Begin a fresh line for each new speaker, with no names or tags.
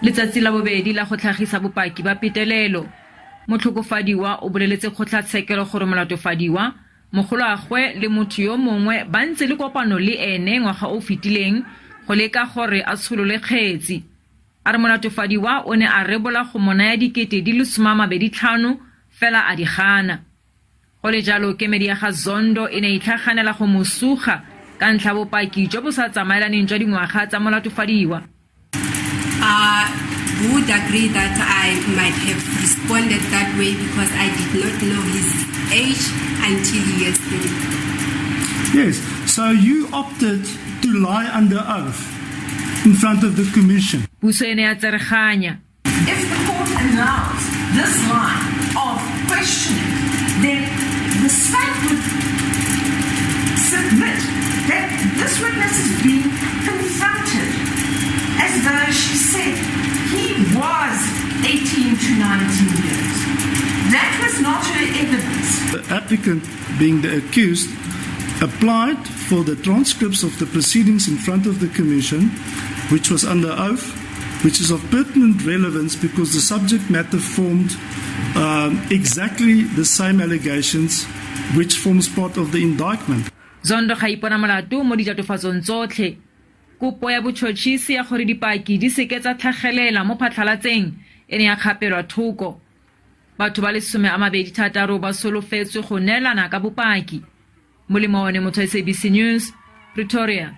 Letsatsi la bobedi la go tlhagisa bopaki ba petelelo. Motlhokofadiwa o boleletse kgotlatshekelo gore molatofadiwa, mogoloagwe le motho yo mongwe ba ntse le kopano le ene ngwaga o o fetileng go leka gore a tsholole kgetsi. A re molatofadiwa o ne a rebola go mo naya 25,000 fela a di gana. Go le jalo, kemedi ya ga Zondo e ne ya itlhaganela go mo suga ka ntlha ya bopaki jo bo sa tsamaelaneng jwa dingwaga tsa molatofadiwa.
I would agree that I might have responded that way because I did not know his age until yesterday.
Yes, so you opted to lie under oath in front of the commission.
Puso e ne ya tsereganya.
If the court allows this line of questioning, then the state would submit that this witness is being confronted as though she said he was 18 to 19 years. That was not her evidence.
The applicant, being the accused, applied for the transcripts of the proceedings in front of the commission, which was under oath, which is of pertinent relevance because the subject matter formed exactly the same allegations which forms part of the indictment.
Zondo ga ipona molato mo ditatofatsong tsotlhe. Kopo ya botšhotšhisi ya gore dipaki di seke tsa tlhagelela mo phatlhalatseng e ne ya kgapelwa thoko. Batho ba le 26 ba solofetswe go neelana ka bopaki. Molemo one motho SABC News, Pretoria.